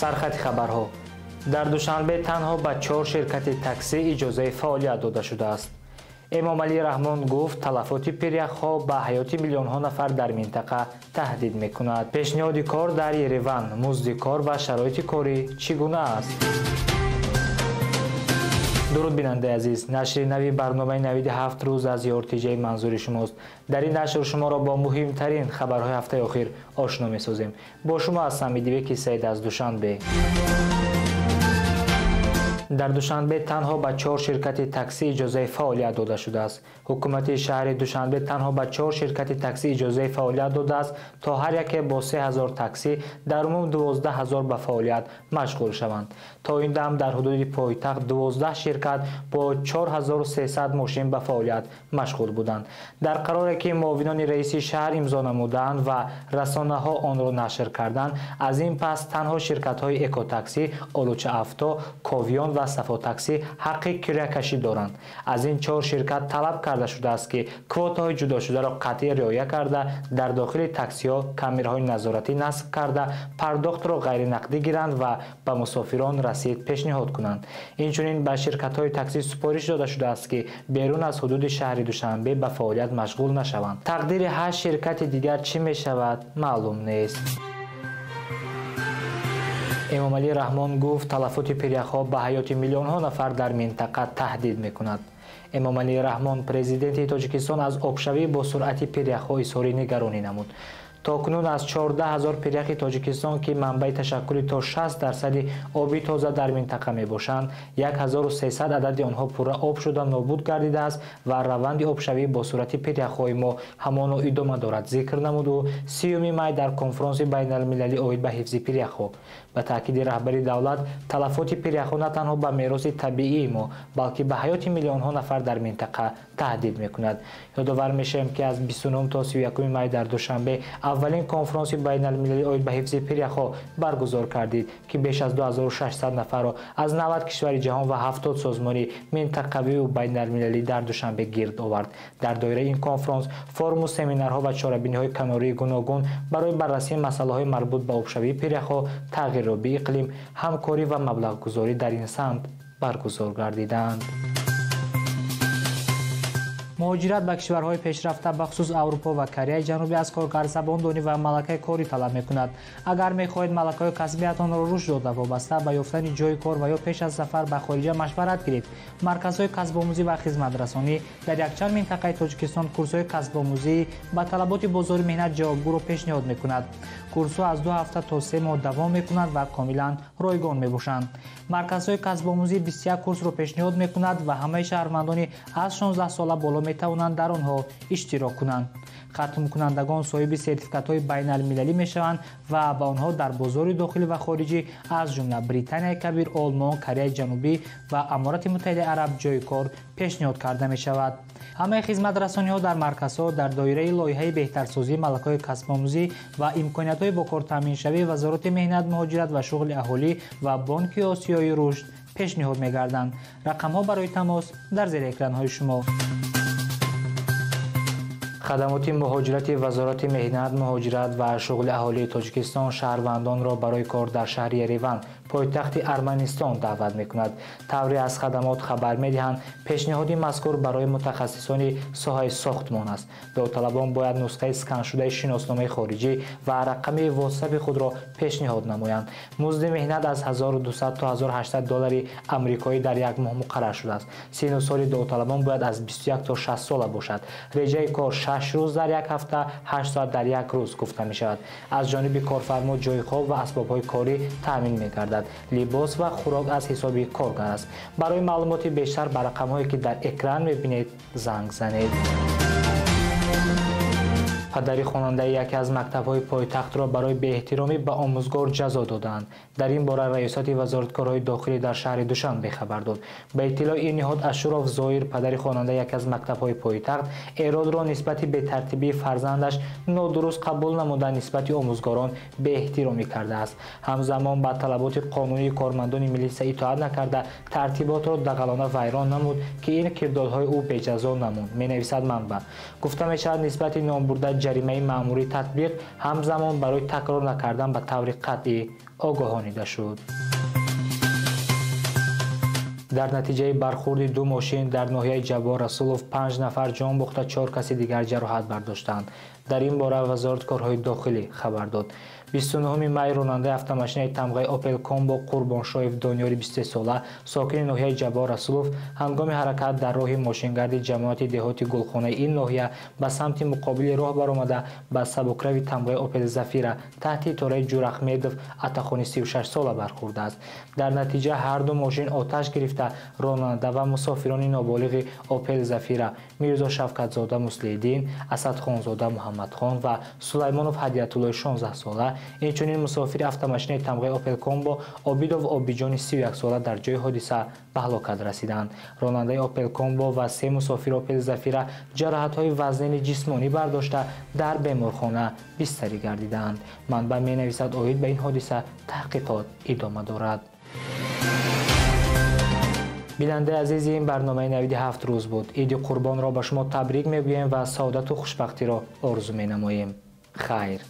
Сархати хабарҳо. Дар Душанбе танҳо ба 4 ширкати таксӣ иҷозаи фаъолият дода шудааст. Эмомалӣ Раҳмон гуфт, талафоти пиряхҳо ба ҳаёти миллионҳо нафар дар минтақа таҳдид мекунад. Пешниҳоди кор дар Ереван, музди кор ва шароити корӣ чӣ гуна аст? Дуруд, бинандаи азиз, нашри нави барномаи навиди 7 рӯз аз ЮРТЖ манзури шумост. Дар ин нашр шуморо бо муҳимтарин хабарҳои ҳафтаи охир ошно месозем. Бо шумо ҳастам Идибеки Саид аз Душанбе. Дар Душанбе танҳо ба 4 ширкати таксӣ иҷозаи фаъолият дода шудааст. Ҳукумати шаҳри Душанбе танҳо ба 4 ширкати таксӣ иҷозаи фаъолият додааст, то ҳар яке бо 3000 таксӣ дар умум 12 000 ба фаъолият машғул шаванд. То ин дам дар ҳудуди пойтахт 12 ширкат бо 4300 мошин ба фаъолият машғул буданд. Дар қароре, ки муовинони раиси шаҳр имзо намуданд ва расонаҳо онро нашр карданд, аз ин пас танҳо ширкатҳои Экотаксӣ, Олуча Авто, Ковиён ва Сафотаксӣ ҳаққи кирякашӣ доранд. Аз ин 4 ширкат талаб карда шудааст, ки квотаҳои ҷудошударо қатъӣ риоя карда, дар дохили таксиҳо камераҳои назоратӣ насб карда, пардохтро ғайринақдӣ гиранд ва ба мусофирон расид пешниҳод кунанд. Инчунин ба ширкатҳои таксӣ супориш дода шудааст, ки берун аз ҳудуди шаҳри Душанбе ба фаъолият машғул нашаванд. Тақдири 8 ширкати дигар чӣ мешавад, маълум нест. Эмомалӣ Раҳмон гуфт, талафоти пиряхҳо ба ҳаёти миллионҳо нафар дар минтақа таҳдид мекунад. Эмомалӣ Раҳмон, президенти Тоҷикистон, аз обшавӣ бо суръати пиряхҳо изҳори нигаронӣ намуд. То кунун аз 14 000 пиряхи Тоҷикистон, ки манбаи ташаккули то 60% оби тоза дар минтақа мебошанд, 1300 адади онҳо пурра об шуда нобуд гардидааст ва раванди обшавӣ бо суръати пиряхҳои мо ҳамоно идома дорад, зикр намуд ӯ 30 май дар конфронси байналмилалӣ оид ба ҳифзи пиряхҳо. Ба таъкиди раҳбари давлат, талафоти пиряхҳо на танҳо ба мероси табиии мо, балки ба ҳаёти миллионҳо нафар дар минтақа таҳдид мекунад. Ёдовар мешавем, ки аз 29 то 31 май дар Душанбе аввалин конфронси байналмилалӣ оид ба ҳифзи пиряхҳо баргузор кардид, ки беш аз 2600 нафарро аз 90 кишвари ҷаҳон ва 70 созмони минтақавию байналмилалӣ дар Душанбе гирд овард. Дар доираи ин конфронс форуму семинарҳо ва чорабиниҳои канории гуногун барои баррасии масъалаҳои марбут ба обшавии пиряхҳо, тағйирёбии иқлим, ҳамкорӣ ва маблағгузорӣ дар ин самт баргузор гардиданд. Муҳоҷират ба кишварҳои пешрафта, бахусус Аврупо ва Кореяи Ҷанубӣ, аз коргар забондонӣ ва малакаи корӣ талаб мекунад. Агар мехоҳед малакаҳои касбиятонро рушд дода, вобаста ба ёфтани ҷойи кор ва ё пеш аз сафар ба хориҷа машварат гиред. Марказҳои касбомӯзӣ ва хизматрасонӣ дар якчанд минтақаи Тоҷикистон курсҳои касбомӯзӣ ба талаботи бозори меҳнат ҷавобгӯро пешниҳод мекунад. Курсҳо аз 2 ҳафта то 3 моҳ давом мекунанд ва комилан ройгон мебошанд. Марказҳои касбомӯзӣ 21 курсро пешниҳод мекунад ва ҳамаи шаҳрвандони аз 16 сола боло метавонанд дар онҳо иштирок кунанд. Хатмкунандагон соҳиби сертификатҳои байналмилалӣ мешаванд ва ба онҳо дар бозори дохилӣ ва хориҷӣ, аз ҷумла Британияи Кабир, Олмон, Кореяи Ҷанубӣ ва Аморати Муттаҳидаи Араб, ҷойи кор пешниҳод карда мешавад. Ҳамаи хизматрасониҳо дар марказҳо дар доираи лоиҳаи беҳтарсозии малакаҳои касбомӯзӣ ва имкониятҳои бо кор таъминшавии Вазорати меҳнат, муҳоҷират ва шуғли аҳолӣ ва Бонки Осиёи рушд пешниҳод мегарданд. Рақамҳо барои тамос дар зери экранҳои шумо. Хадамоти муҳоҷирати Вазорати меҳнат, муҳоҷират ва шуғли аҳолии Тоҷикистон шаҳрвандонро барои кор дар шаҳри Ереван, пойтахти Арманистон, даъват мекунад. Тавре аз хадамот хабар медиҳанд, пешниҳоди мазкур барои мутахассисони соҳаи сохтмон аст. Довталабон бояд нусхаи сканшудаи шиносномаи хориҷӣ ва рақами вотсапи худро пешниҳод намоянд. Музди меҳнат аз 1200 то 1800 доллари амрикоӣ дар як моҳ муқаррар шудааст. Сину соли довталабон бояд аз 21 то 60 сола бошад. Реҷаи кор 6 рӯз дар як ҳафта, 8 соат дар як рӯз гуфта мешавад. Аз ҷониби корфармо ҷойи хоб ва асбобҳои корӣ таъмин мегардад. Либос ва хӯрок аз ҳисоби коргар аст. Барои маълумоти бештар ба рақамҳое, ки дар экран мебинед, занг занед. Падари хонандаи яке аз мактабҳои пойтахтро барои беэҳтиромӣ ба омӯзгор ҷазо додаанд. Дар ин бора Раёсати Вазорати корҳои дохилӣ дар шаҳри Душанбе хабар дод. Ба иттилои ин ниҳод, Ашуров Зоир, падари хонандаи яке аз мактабҳои пойтахт, эродро нисбати бетартибии фарзандаш нодуруст қабул намуда, нисбати омӯзгорон беэҳтиромӣ кардааст. Ҳамзамон ба талаботи қонунии кормандони милитсия итоат накарда, тартиботро дағалона вайрон намуд, ки ин кирдорҳои ӯ беҷазо намонд, менависад манбаъ. Гуфта мешавад, нисбати номбурда ҷаримаи маъмурӣ татбиқ, ҳамзамон барои такрор накардан ба таври қатъӣ Огоҳонида шуд. Дар натиҷаи бархӯрди ду мошин дар ноҳияи Ҷаббор Расулов 5 нафар ҷон бохта, 4 каси дигар ҷароҳат бардоштанд. Дар ин бора Вазорати корҳои дохилӣ хабар дод. 29 май ронандаи автомошинаи тамғаи Опел Комбо Қурбоншоев Дониёри 23 сола, сокини ноҳияи Ҷаббор Расулов, ҳангоми ҳаракат дар роҳи мошингарди ҷамоати деҳоти Гулхонаи ин ноҳия ба самти муқобили роҳ баромада ба сабукрави тамғаи Опел Зафира таҳти идораи Ҷурахмедов Атахони 36 сола бархӯрдааст. Дар натиҷа ҳар ду мошин оташ гирифта, ронанда ва мусофирони ноболиғи Опел Зафира Мирзо Шавкатзода Муслиҳиддин, Асадхонзода Муҳаммадхон ва Сулаймонов Ҳадиятуллои 16 сола, инчунин мусофири автомошинаи тамғаи Опел Комбо Обидов Обиҷони 31 сола дар ҷои ҳодиса ба ҳалокат расиданд. Ронандаи Опел Комбо ва 3 мусофири Опел Зафира ҷароҳатҳои вазнини ҷисмонӣ бардошта дар беморхона бистарӣ гардиданд. Манбаъ менависад, оид ба ин ҳодиса таҳқиқот идома дорад. Бинандаи азизи, ин барномаи навиди 7 рӯз буд. Иди Қурбонро ба шумо табрик мегӯем ва саодату хушбахтиро орзу менамоем. Хайр.